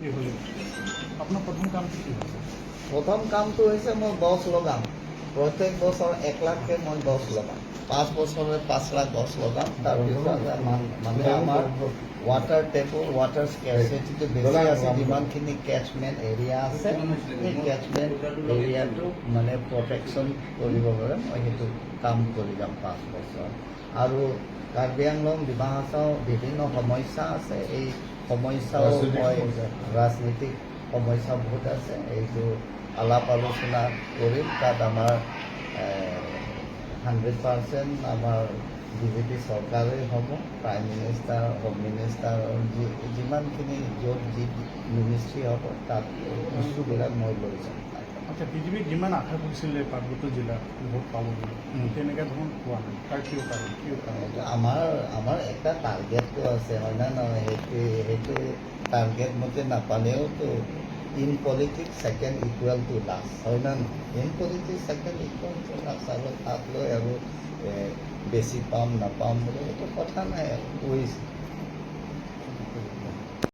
কি হ'লে আপোনাৰ প্ৰথম কামটো কি হ'ব? প্ৰথম কামটো হৈছে মই গছ লগাম। প্ৰত্যেক বছৰ 1 লাখকৈ মই গছ লগাম। 5 বছৰে 5 লাখ গছ লগাম। তাৰপিছত মানে আমাৰ ৱাটাৰ টেবল, ৱাটাৰ স্কেৰচিটিটো বেছি আছে। যিমানখিনি কেচমেণ্ট এৰিয়া আছে, সেই কেচমেণ্ট এৰিয়াটো মানে প্ৰটেকশ্যন কৰিবৰ বাবে মই সেইটো কাম কৰি যাম 5 বছৰ। আৰু কাৰ্বি আংলং, ডিমা হাছাও বিভিন্ন সমস্যা আছে। এই সমস্যাও ৰাজনৈতিক মই সমস্যা। ৰাজনীতিক সমস্যা বহুত আছে। এইটো আলাপ আলোচনা কৰিম। তাত আমাৰ 100% আমাৰ বিজেপি চৰকাৰেই হ'ব। প্ৰাইম মিনিষ্টাৰ, হোম মিনিষ্টাৰ, যি যিমানখিনি য'ত যি মিনিষ্ট্ৰী হ'ব, তাত ইছ্যুবিলাক মই লৈ যাম। আচ্ছা, বিজেপিক যিমান আশা কৰিছিলে পাৰ্বত্য জিলাত ভোট পাব বুলি, তেনেকুৱা ধৰণ পোৱা নাই। তাৰ কিয় কাৰণ, কিয় কাৰণ? এইটো আমাৰ এটা টাৰ্গেটটো আছে, হয় না নহয়? সেইটো টাৰ্গেট মতে নাপালেওতো in politics second equal to last, হয় না নহয়? In politics second equal to last। আৰু তাত লৈ আৰু বেছি পাম নাপাম বুলি সেইটো কথা নাই। আৰু উইচ